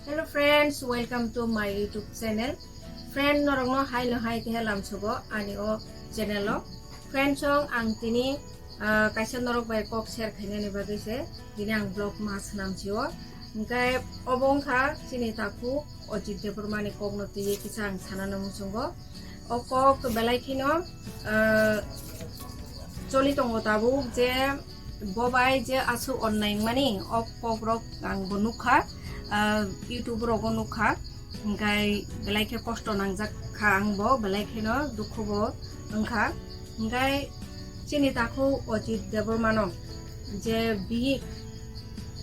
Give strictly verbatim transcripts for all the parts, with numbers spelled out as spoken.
Hello friends, welcome to my YouTube channel. Friend, norokno hai no hai kehe lamsogo ani o channel o. Friends, song ang tini, ah, kaisa norok bai kok share khainani bagwi se tini ang vlog ma swnam si o. Hingkhe obo wngkha chini takhuk Ajit Debbarma ni kok no twiwi kisa ang sanano muchungo. O kok belai kheno, ah, choli tongo tabuk je bo bai je aswk onnai wngmani, o kok rok ang bo nukha, ah, YouTube rogo nukha, hingkhe belai khe kosto nangjak kha ang bo, belai kheno dukhu bo wngkha. Hingkhe chini takhuk Ajit Debbarma no je bihik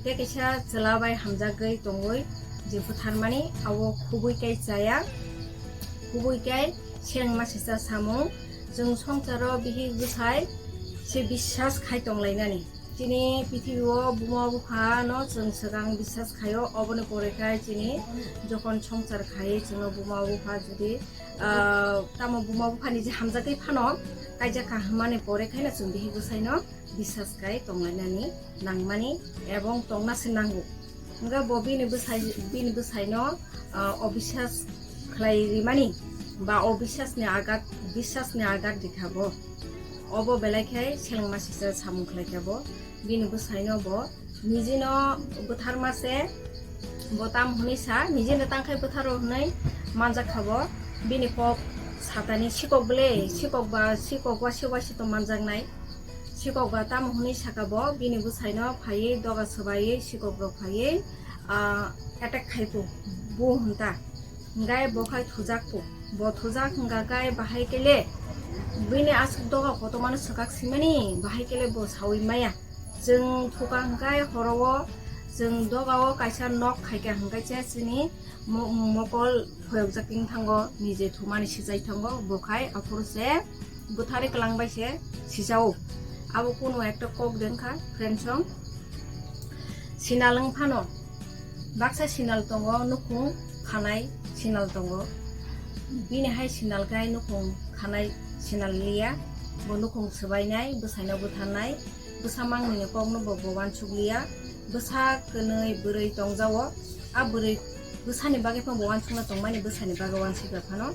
tei kaisa chwla bai hamjagwi tongwi je butharmani, abo khubui kai chaya, khubui kai selengma sisa samung. Chwng swngcharo bihik bwsai se biswas khai tonglainani. Chini pithibio buma bupha no chwng swkang biswas khaio, oboni pore khai chini jokhon swngchar khai chwngno buma bupha jodi, ah, tamo buma buphani je hamjagwi phano kaijak kha hwnmani pore khaino chwng bihik bwsaino biswas khai tonglainani nangmani ebong tongna se nango. Hingkhe bo bini bwsai, bini bwsaino, ah, obiswas khlai rimani ba obiswasni agat, biswasni agat rikha bo. Obo belai khe selengma sisa samung khlai kha bo. Bini bwsaino bo nijino butharma se, bo tam hwnwi sa, nijino tangkhai bwtharo hwnwi manjak kha bo. Bini kok satani sikok bwle, sikok ba, sikok wasi wasi to manjaknai. Sikok ba tamo hwnwi saka bo, bini bwsaino phaiwi doga swbaiwi sikok rok phaiwi, ah, attack khai pu, bu hwnta. Hingkhe bo khai thujak pu. Bo thujak hwnkha khe bahai kele bini aswk doga kotormano swkak simani, bahai kele bo saui maya. Chwng thuka hwnkhe horo o chwng doga o kaisa nok khaikha hwnkhe se chini mo-, mokol phoyokjak tong thango, nije thumani sijai thango, bo khai aphuru se bwthari kwlangbai se sijao. Abo kunu ekta kok dengkha, friends song. Sinal wng phano baksa sinal tongo, nukhung khanai sinal tongo. Bini hai sinal khai nukhung khanai sinal liya, bo nukhung swbainai, bwsaino butharnai, bwsa mangmani kokno bo, bo uansuk liya. Bwsa kwnwi bwrwi tongjao, a bwrwi bwsani bagwi phano bo uansukna tongmani, bwsani bagwi uansukya phano.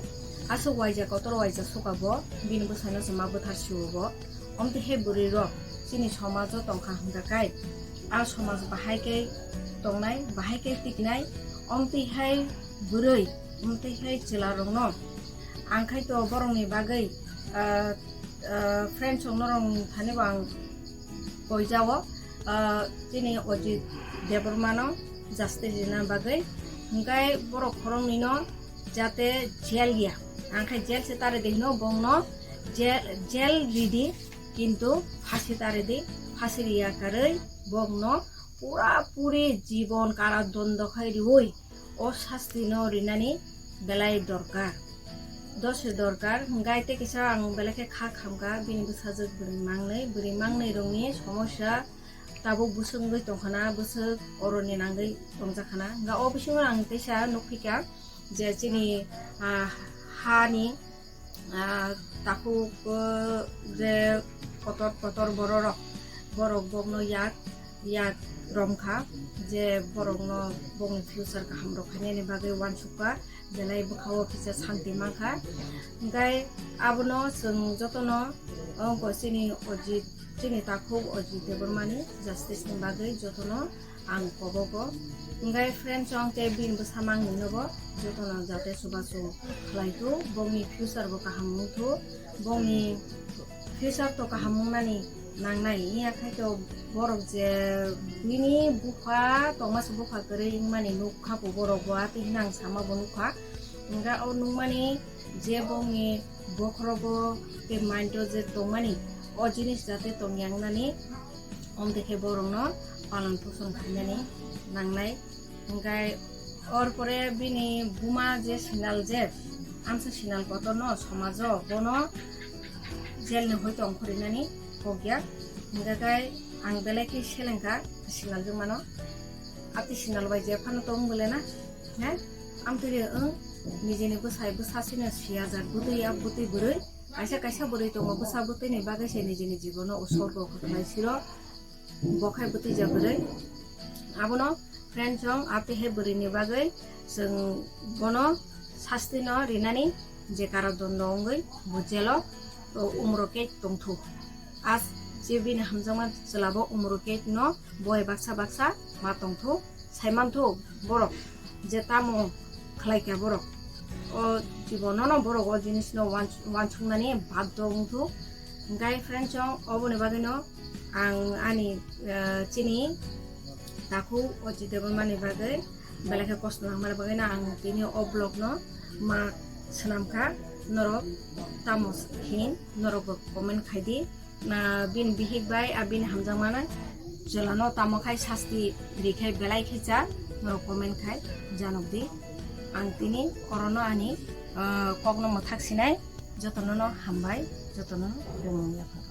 Aswk uaija kotor uaija suka bo, bini bwsaino se ma bwthar sio bo. Omtwi hai bwrwi rok chini somajo tongkha hwnkha khe, a somaj bahai khe tongnai, bahai khe tiknai. Omtwi hai bwrwi, omtwi hai chwla rokno ang khai to borokni bagwi, ah, ah, friends rok norok thani bo ang koijao, ah, chini Ajit Debbarma no justice rina bagwi, hwnkhe borok khoroknwi no jate jail ya, ang khai jail se tare de hino bongno jail, jail ridi, kintu phasi tare di, phasi riya karwi bongno pura puri jibon karadondo khai riwi o sasti no rinani belai dorkar. Dose dorkar, hwnkhe tei kisa ang belai khe kha khamkha, bini bwsajwk bwrwi mangnwi, bwrwi mangnwi rokni somosya tabuk bwswk wngwi tongkhana, bwswk oroni nangwi tongjakhana. Hwnkhe o bisingo ang teisa nukphikha je chini, ah, hani, ah, takhuk, eh, je kotor kotor bororok, borok bokno yak yak romkha, je borokno bokni future kaham rok khainani bagwi uansukha, belai bwkhao kisa santi mankha. Hwnkhe abono chwng jotono ongko chini Ajit, chini takhuk Ajit Debbarmani justice ni bagwi jotono ang kobogo. Hwnkhe friends, ang tei bini bwsa mangni nogo jotono jate chubachu khlai thu, bongni future bo kaham wng thu, bongni future to kaham wngnani nangnai. Iya khai to borok je bini bupha tongma se bupha kwrwi wngmani nukha bo borok bo, atwi hinang sama bo nukha. Hwnkhe o nukmani je bongni bokhorogo tei mind o je tongmani, o jinis jate tongya wngnani, omtwi khe borokno palan poson khainani nangnai. Hwnkhe or pore bini buma je sinal, je amsa sinal kotorno somajo bono jail ni hoi tong khorinani kokya. Hwnkhe khe ang belai khe selengkha sinal jwngmano. Ati sinal bai je phano tong bole na, he? Amtwi re wng, nijeni bwsai bwsasino siyajak bwtwi ya bwtwi bwrwi. Kaisa kaisa bwrwi tongo bwsa bwtwini bagwi se nijeni jibono usorgo kwkhlai siro. Bo khai bwtwi ja bwrwi. Abono Friend chong, atehe bwrwini bagwi chwng bono sasti no rinani je karon dondo wngwi bo jelo, o umro cage tongthu. As je bini hamjakma chwla bo umro cage no boi baksa baksa ma tongthu, saimanthu borok je tamo khlaikha borok. O jibono no borok o jinis no wans-, wansuknani baddo wngthu. Hwnkhe friend chong, oboni bagwi no ang ani, eh, chini takhuk o Jitebol mani bagwi belai khe kosto nangmani bagwi no ang tini o vlog no ma swnamkha. Norok tamo hin, norok bo comment khai di. Na bini bihik bai a bini hamjakmano chwlano tamo khai sasti ri khai belai khe cha, norok comment khai janok di. Ang tini orono ani, ah, kokno mwthak sinai, jotono no hambai, jotono no khulumung yaphar.